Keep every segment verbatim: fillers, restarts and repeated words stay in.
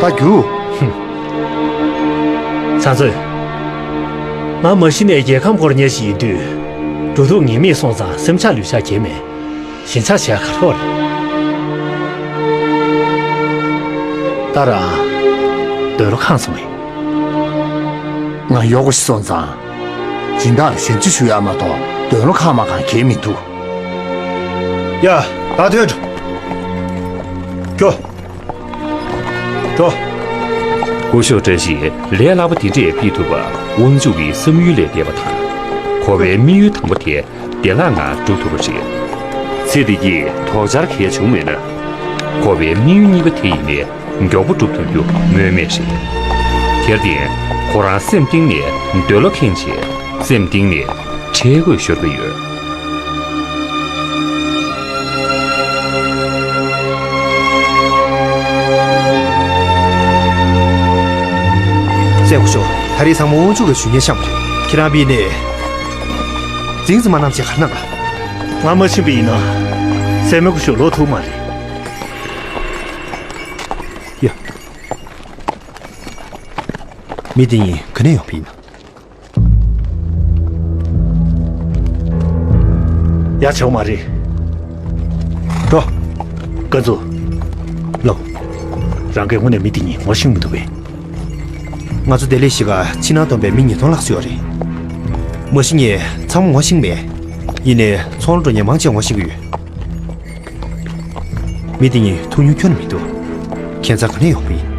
ད་རྒྱུགས། ཚ་མཛོད། ང་མ་གཞི་ནས་རྒྱལ་ཁམས་སྐོར་ཉེ་ཞིག་ཡིན་དུས། འགྲོ་འདུག་ངེས་མེད་སོང་ཙང་སེམས་ཆགས་ལུས་ཤག་གྱེས་མེད། ཞེན་ཆགས་བྱས་ག་རེ་ལོག་རེད། ད་རང་། འདོད་བློ་ཁེངས་སོང་ངས། ང་གཡོག་པོ་ཞིག་སོང་ཙང་། སྦྱིན་བདག་ལ་ཞབས་ཕྱི་ཞུ་ཡ་མ་གཏོགས་འདོད་བློ་ཁེངས་མ་ཁེངས་གྱེས་མི་འདུག་ཡ། ད་ཐོན་འགྲོ། འགྲོ། འགྲོ། སྐུ་ཞབས་བཀྲ་ཤིས་ལས་སླ་པོ་དེ་འདྲས་ཕུལ་ཐུབ་པ་དབང་ཕྱུག་གི་བསམ་ཡུལ་ལས་འདས་པ་དང་། འཁོར་བའི་དམིགས་ཡུལ་དང་པོ་དེ་བདེ་བླག་ངང་འགྲུབ་ཐུབ་པ་རེད། ཚེ་འདི་ཡིས་དོགས་འཆར་གང་ཡང་བྱུང་མེད་ན། འཁོར་བའི་དམིགས་ཡུལ་གཉིས་པ་དེ་ཡིན་ནའི་མགྱོགས་པོ་འགྲུབ་ཐུབ་རྒྱུ་སྨོས་མེད་རེད། དེར་བརྟེན་ཁོ་རང་སེམས་གཏིང་ནས་འདོད་བློ་ཁེངས་བྱས་སེམས་གཏིང་ནས་ཁྲེལ་དགོད་ཤོར་གྱི་ཡོད། སྲས་སྐུ་ཞབས། ད་རེས་ཚང་མ་དབང་ཕྱུག་གིས་ཞུ་སྙན་བཤམས་པ་རེད། ཁྱེད་རང་པའི་ནས་རྫིང་ཙི་མ་གནང་བྱས་ག་རེ་གནང་ང་མ་ཕྱིན་པ་ཡིན་ན། སྲས་མོ་སྐུ་ཞབས་ལོག་ཐུབ་མ་རེད། ཡ། མི་དེ་གཉིས་ག་ནས་ཡོང་པ་ཡིན་ན། ཡ། བྱེད་མ་རེད། འགྲོ། ཀན་ཙུའུ། ལགས། རང་གིས་དངོས་གནས་མི་དེ་གཉིས་ངོ་ཤེས་མི་འདུག་པས། ང་ཚོ་བདེ་ལེགས་གཞིས་ཀ་ཕྱི་ནང་བསྡོམས་པས་མི་ཉིས་སྟོང་ལྷག་ཙམ་ཡོད་རེད། མ་གཞི་ངས་ཚང་མ་ངོ་ཤེས་མེད། ཡིན་ནའི་ཚོང་ལ་འགྲོ་མཁན་མང་ཆེ་ངོ་ཤེས་ཀྱི་ཡོད། མི་དེ་གཉིས་ཐུག་མྱོང་ཁྱོན་ནས་མི་འདུག་ཁྱད་མཚར་ག་ནས་ཡོང་པ་ཡིན།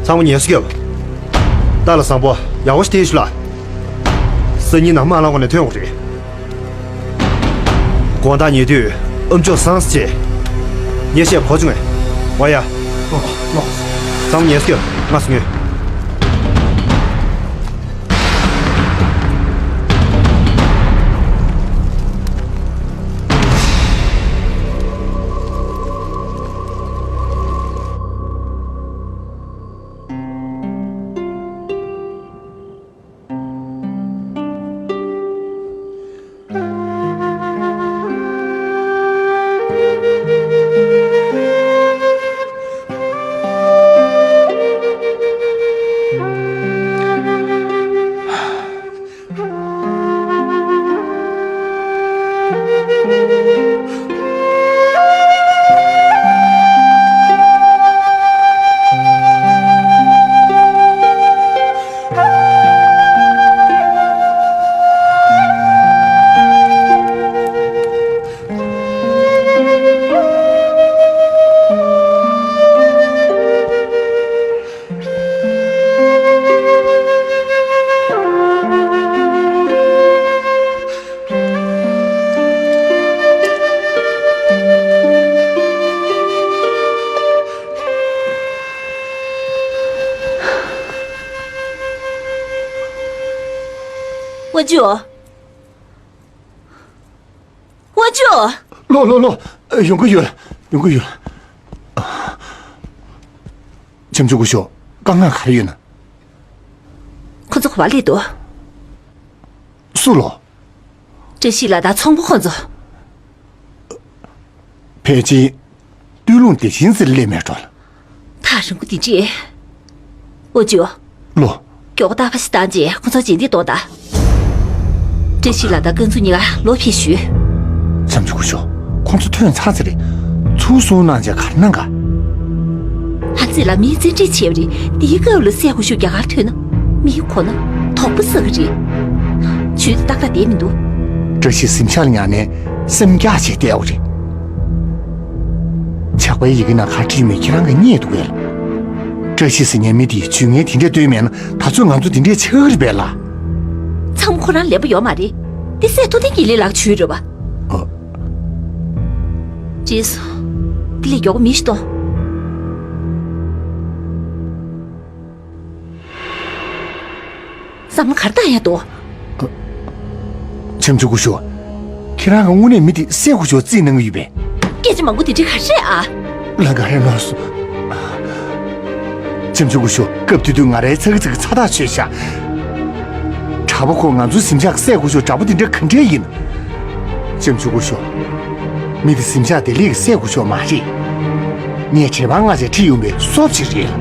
ཚང་མ་ཉན་སྐྱོབ། རྟ་ལ་བཟང་པོ་ཡག་པོ་ཞིག་སྟེར་ཤོག་ལ། སང་ཉིན་ནངས་མ་ལ་འོག་ནས་ཐོན་དགོས་རེད། དགོང་དག་ཉལ་དུས་ཨམ་ཅོག་སང་སེ་བྱེད། ཉལ་ཤེས་གོ་བྱུང་ངས། ཝ་ཡ། ཚང་མ་ཉལ་སྐྱོབ། ང་སོང་ངས། ཝུ་ཅུའོ། ཝུ་ཅུའོ། ཨ། ལོ་ལོ་ལོ། ཡོང་གི་ཡོད། ཡོང་གི་ཡོད། ཨ། བྱམས་ཆུང་སྐུ་ཞབས། དཀའ་ངལ་ག་རེ་ཡོད་ན། ཁོ་ཚོ་ག་པར་སླེབས་འདུག་སུ་ལོ། བཀྲ་ཤིས་ལགས་དང་ཚོང་པ་ཁོ་ཚོ། ཕལ་ཆེར། སྟོད་ལུང་བདེ་ཆེན་ཟེར་སླེབས་མེད་འགྲོ། ཐག་རིང་པོ་འདི་འདྲས། ཨོ་ཅོ། ལོ། མགྱོགས་པོ་རྟ་ཕོ་ཞིག་བཏང་རྗེས་ཁོ་ཚོ་རྗེས་འདེད་གཏོང་དང་། བཀྲ་ཤིས་ལགས་དང་ཀུན་ཚོ་གཉིས་ཀ་ལོག་ཕེབས་ཞུས། བྱམས་ཆུང་སྐུ་ཞབས། ཁོང་ཚོ་ཐོན་ཚར་ཚར་རེད། ཚུར་སོང་གནང་བྱས་ག་རེ་གནང་ག་ལྷ་མཛེས་ལགས་མིའི་བཙན་ཁྲིད་བྱས་པ་རེད། འདིའི་སྐབས་ལ་སྲས་སྐུ་ཞབས་རྒྱ་གར་ཐོན་ན། མི་གོ་ན་དོགས་པ་ཟ་གི་རེད། ཇུས་དེ་ཏག་ཏག་བསྡད་མི་འདུག་བཀྲ་ཤིས་གཟིམ་ཤག་ལ་ཉར་ནས་སེམས་སྐྱག་བྱས་བསྡད་པ་རེད། ཇག་པའི་ཡི་གེ་ནང་ག་རེ་བྲིས་མེད་ཁྱེད་རང་གིས་རྙེད་འདུག་གས་ལ། བཀྲ་ཤིས་ཟེར་མཁན་མི་དེས་ཇུས་ངན་དེ་འདྲས་བཏོན་མེད་ན་ད་ཚོད་ང་ཚོ་དེ་འདྲས་ཆགས་ཀྱི་རེད་པས་ལ། ཚང་མ་ཁོ་རང་ལན་པ་ཡོད་མ་རེད། འདི་སྲས་ཐུབ་བསྟན་དགེ་ལེགས་ལགས་ཇུས་རེད་པ། ཨ། རྗེས་སུ། དེ་ལས་མགྱོགས་པོ་མི་ཞིག་གཏོང་། བསམ་བློ་ག་རེ་བཏང་ཡ་འདུག་བྱམས་ཆུང་སྐུ་ཞབས། ཁྱེད་རང་གིས་དངོས་གནས་མི་དེ་སྲས་སྐུ་ཞབས་རྩིས་གནང་གི་ཡོད་པས། སྐད་ཆ་མང་པོ་དེ་འདྲ་ག་རེ་རེད་ཨ། ལན་ག་རེ་ནོར་སོང་། བྱམས་ཆུང་སྐུ་ཞབས། སྐབས་དེ་དུས་ང་རའི་ཚ་གི་ཚ་གི་ཚ་ཐག་ཆོད་ཤག་གྲྭ་པ་ཁོ་ང་ཚོའི་གཟིམ་ཤག་གི་སྲས་སྐུ་ཞབས་འདྲ་པོ་དེ་འདྲ་ག་འདྲས་ཡིན། བྱམས་ཆུང་སྐུ་ཞབས། མི་དེ་གཟིམ་ཤག་བདེ་ལེགས་ཀྱི་སྲས་སྐུ་ཞབས་མ་རེད། ངས་བྲེལ་བ་མངགས་བྱས་ཁྲིད་ཡོང་བའི་སོབ་ཅིག་རེད།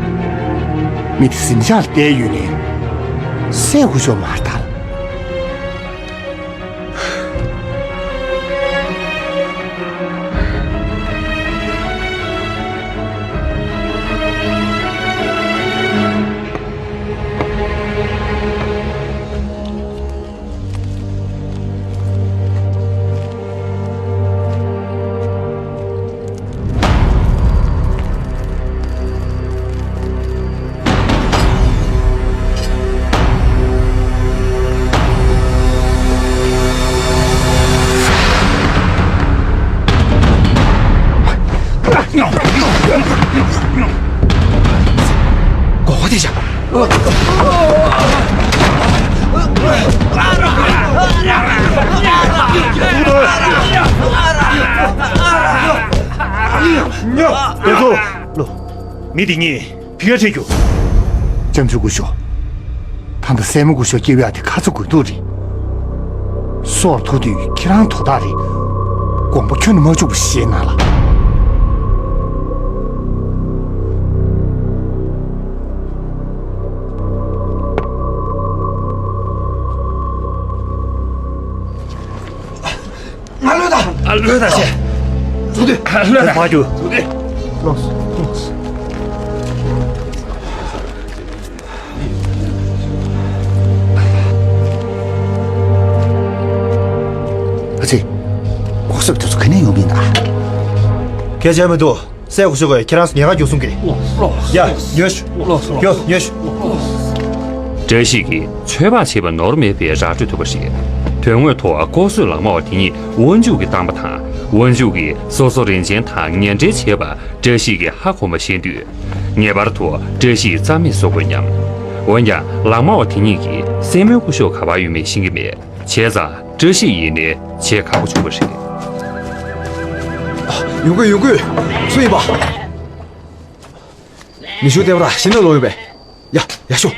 མི་དེ་གཟིམ་ཤག་ལ་བསྡད་ཡོད་ནའི། སྲས་སྐུ་ཞབས་མ་རེད་ད། མགོ་བོ་དེ་བཞག་ཉོ། དེ་ཚོ། ལོ། མི་དེ་གཉིས་ཕི་ག་ཁྲིད་རྒྱུ། བྱམས་ཆུང་སྐུ་ཞབས། ད་ལྟ་སྲས་མོ་སྐུ་ཞབས་སྐྱེ་བ་དེ་ཁ་ཚ་དགོས་གཏུགས་རེད། སྲོག་ཐོག་དུས་ཁྱེད་རང་དོ་བདག་རེད། དགོངས་པ་ཁྱོན་ནས་མ་བཅུག་པ་ཞིག་གནང་ལ། ང་ལོས་དང་། ཨ། ལོས་དང་ཆེ། ཚུགས་ཏེ། ཨ། ལོས་དང་། ཕར་རྒྱུག་ཚུགས་ཏེ། ལོངས་སོ། ལོངས་སོ། ཨ་ཙི། ལྐོག་ཟ་བ་དེ་ཚོ་ག་ནས་ཡོང་གི་ཡིན་ན། སྐད་ཆ་མི་འདུག་སྲས་སྐུ་ཞབས་ཀྱིས་ཁྱེད་རང་ཚོ་ཉལ་ཁར་རྒྱུགས་གསུང་གི། ཡ། ཉོས་ཤོག་ཡ། ཉོས་ཤོག་བཀྲ་ཤིས་ཀྱིས་ཚོད་དཔག་བྱས་པ་ནོར་མེད་པའི་ར་སྤྲོད་ཐུབ་པ་རེད། དོན་དངོས་ཐོག་ལྐོག་གསོད་ལག་དམར་བ་དེ་ཉིད་དབང་ཕྱུག་གིས་བཏང་པ་དང་། དབང་ཕྱུག་གིས་སོ་སོ་རིན་ཆེན་དང་ངན་འབྲེལ་བྱས་པ་བཀྲ་ཤིས་ཀྱིས་ཧ་གོ་བ་ཤེས་དུས། ངེས་པར་དུ་བཀྲ་ཤིས་རྩ་མེད་བཟོ་དགོས་སྙམ། འོན་ཀྱང་ལག་དམར་བ་དེ་ཉིད་ཀྱིས་སྲས་མོའི་སྐུ་ཞབས་ག་པར་ཡོད་མེད་ཤེས་ཀྱི་མེད། བྱས་ཙང་བཀྲ་ཤིས་ཡིན་ནའི་བྱེད་ཁག་པོ་བྱུང་བ་རེད། ཡོང་གི་ཡོང་གི་སུ་ཡིན་པ། མི་ཞུ་བདེ་བ་ར་ཤི་ན་ལོ་ཡོད་པས། ཡ། ཡ་ཤོ།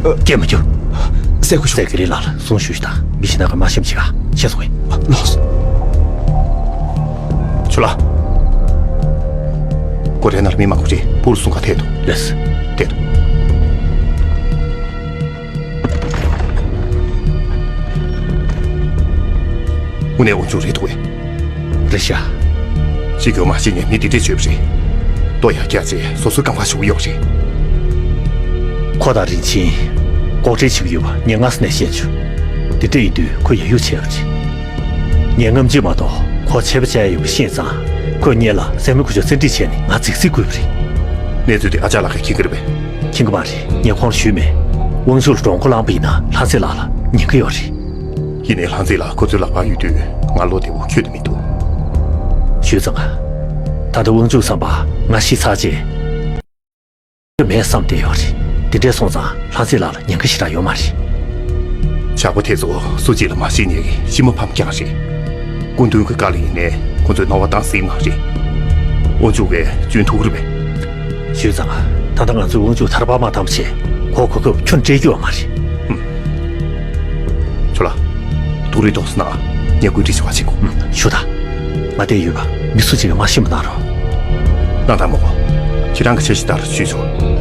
སྐད་མ་རྒྱུག་སྲས་སྐུ་ཞབས། སྲས་དགེ་ལེགས་ལགས་ལ་གསུང་ཞུ་ཞུ་དང་། མི་ཤི་ན་ག་མ་ཤེམ་ཅིག་ག་ཤེས་སོང་ངས། ལོས། ཆུ་ལ། སྒོ་རའི་ནང་ལ་མི་མང་པོ་ཅིག་བུར་སོང་ག་ཐད་དོ། ལེས། ཐད་དོ། དངོས་གནས་དབང་ཕྱུག་རེད་འདུག་གས། རེད་ཤག་ཅི་གོ་མ་ཤེས་ནས་མི་འདི་འདྲས་བྱོས་པ་རེད། ལྟོ་ཡག་རྒྱག་རྗེས་སོ་སོའི་རྐང་པ་ཞུ་གི་ཡོད་རེད། ཁོ་དང་རིན་ཆེན་ལྐོག་འབྲེལ་བྱེད་ཀྱི་ཡོད་པ་ངས་སྔ་ས་ནས་ཤེས་བྱུང་། འདི་འདྲ་ཡིན་དུས་ཁོ་ཡ་ཡུ་བྱས་པ་རེད། ངས་རྔམ་བརྗིད་མ་གཏོགས་ཁོ་ཆད་པ་བཅག་ཡ་ཡོད་པ་ཤེས་ཙང་། ཁོས་སྔོན་ལ་སྲས་མོ་སྐུ་ཞབས་བཙན་ཁྲིད་བྱས་ནས་ང་རྫིག་རྫིག་བསྐུལ་བ་རེད། གནས་ཚུལ་དེ་ཨ་ཅག་ལགས་ཀྱིས་མཁྱེན་གྱི་རེད་པས། མཁྱེན་གྱི་མ་རེད། ངས་ཁོང་ལ་ཞུས་མེད། དབང་ཕྱུག་ལ་མགྲོན་ཁོ་བསླངས་པ་ཡིན་ན་ལྷ་མཛེས་ལགས་ལ་ཉན་གྱི་ཡོད་རེད། ཡིན་ནའི་ལྷ་མཛེས་ལགས་ཁོ་ཚོའི་ལག་པར་ཡོད་དུས་ང་བློ་བདེ་པོ་ཁྱོན་ནས་མི་འདུག་ཞུས་ཙང་ང་། ད་ལྟ་དབང་ཕྱུག་བསམ་པ་ང་ཤི་ཚར་རྗེས། མེད་བསམ་བསྡད་ཡོད་རེད། དེ་འདྲས་སོང་ཙང་ལྷ་མཛེས་ལགས་ལ་ཉེན་ཁ་ཞེ་དྲག་ཡོད་མ་རེད། ཇག་པ་དེ་ཚོ་སུ་གཅིག་ལ་མ་ཤེས་ནས་ཤི་མ་ཕམ་རྐྱང་རེད། སྐུ་མདུན་གྱི་བཀའ་ལ་ཡིན་ནའི་ཁོ་ཚོས་རྣ་བ་གཏད་ས་མ་རེད། དབང་ཕྱུག་གིས་འཇོན་ཐུབ་ཀྱི་རེད་པས། ཞུས་ཙང་ད་ལྟ་ང་ཚོས་དབང་ཕྱུག་ཐར་པ་མ་བཏང་བྱས་ཁོ་གོ་སྐབས་ཁྱོན་སྤྲད་རྒྱུ་ཡོད་མ་རེད། ཨུམ། ཁྱོད་ལ་ཐུགས་རེ་དོགས་སོང་ན་ངས་བཀོད་སྒྲིག་བྱེད་པ་བྱེད་དགོས། ཨུམ། ཞུ་དང་། ང་བསྡད་ཡོད་པ་མི་སུ་གཅིག་གིས་མ་ཤེས་པ་གནང་རོགས། གནང་དང་མོ། ཁྱེད་རང་གི་འཆར་གཞི་ལྟར་ཞུས་ཆོག།